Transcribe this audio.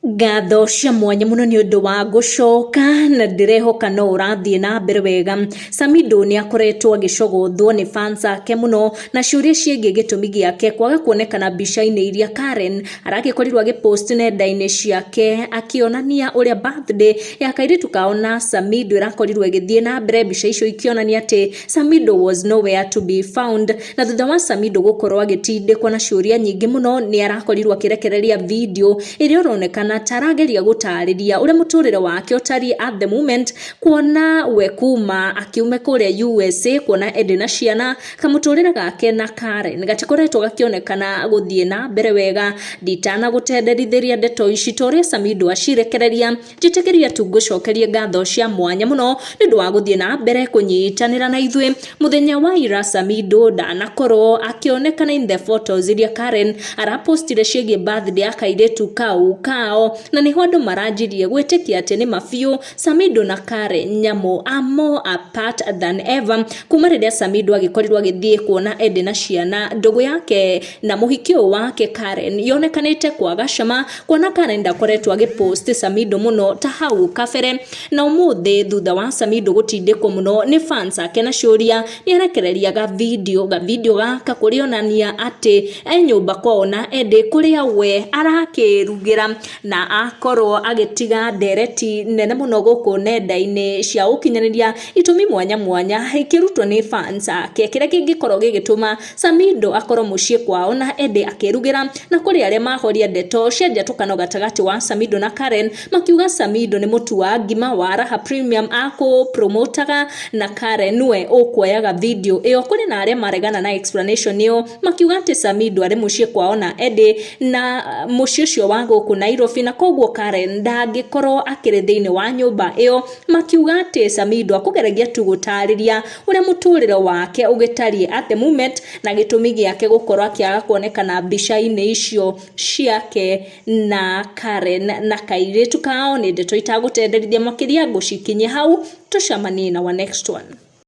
Ngatho cia mwanya mũno nĩ ũndũ wa gũcoka na ndĩrehoka no ũrathiĩ na mbere wega. Samidoh nĩ akoretwo agĩcogothwo nĩ fans ake mũno na ciũria ciĩgiĩ gĩtũmi gĩake kwaga kuonekana mbica-inĩ iria Karen aragĩkorirwo agĩpost nenda-inĩ ciake akĩonania ũrĩa birthday ya kairĩtu kao na Samidoh ĩrakorirwo ĩgĩthiĩ na mbere, mbica icio ikĩonania atĩ Samidoh was nowhere to be found. Na thutha wa Samidoh gũkorwo agĩtindĩkwo na ciũria nyingĩ mũno, nĩ arakorirwo akĩrekereria video ĩrĩa ũronekana ta arageria gũtarĩria ũrĩa mũtũrĩre wake ũtariĩ at the moment, kuona we kuma akiume kũrĩa USA, kuona Eddie na ciana, kamũtũrĩre gake na Karen gatikoretwo gakĩonekana gũthiĩ na mbere wega. Nditana gũtenderithĩria ndeto ici ta ũrĩa Samidoh acirekereria. Njĩtĩkĩria tu ngũcokerie ngatho cia mwanya mũno nĩ ũndũ wa gũthiĩ na mbere kũnyitanĩra na ithuĩ. Mũthenya wa ira Samidoh ndanakorwo akĩonekana in the photos iria Karen arapostire ciĩgiĩ birthday ya kairĩtu kau kao, na nĩho andũ maranjirie gwĩtĩkia atĩ nĩ ma biũ Samidoh na Karen Nyamu are more apart than ever kuma rĩrĩa Samidoh agĩkorirwo agĩthiĩ kuona Eddie na ciana. Ndũgũ yake na mũhiki ũyũ wake Karen yonekanĩte kwaga cama, kuona Karen ndakoretwo agĩpost Samidoh mũno ta hau kabere. Na ũmũthĩ thutha wa Samidoh gũtindĩkwo mũno nĩ fans ake na ciũria, nĩ arekereria ga video ga video gaka kũrĩonania atĩ e nyũmba kwao na Eddie kũrĩa we arakĩrugĩra, na akorwo agĩtiga ndereti nene mũno gũkũ nenda-inĩ cia ũkinyanĩria, itũmi mwanya mwanya ikĩrutwo nĩ fans ake kĩrĩa kĩngĩkorwo gĩgĩtũma Samidoh akorwo mũciĩ kwao na Eddie akĩrugĩra. Na kũrĩ arĩa mahoria ndeto cia njatũkano gatagatĩ wa Samidoh na Karen, makiuga Samidoh nĩ mũtu wa ngima wa Raha Premium akũpromotaga na Karen nĩwe ũkuoyaga video ĩyo. Kũrĩ na arĩa maregana na explanation ĩyo, makiuga atĩ Samidoh arĩ mũciĩ kwao na Eddie na mũciĩ ũcio wa gũkũ Nairobi, na koguo Karen ndangĩkorwo akĩrĩ thĩinĩ wa nyũmba ĩyo, makiuga atĩ Samidoh akũgeragia tu gũtarĩria ũrĩa mũtũrĩre wake ũgĩtariĩ at the moment na gĩtũmi gĩake gũkorwo akĩaga kuonekana mbica-inĩ icio ciake na Karen na kairĩtu kao. Nĩ ndeto itagũtenderithia makĩria, ngũcikinyia hau, tũcemanie na our next one.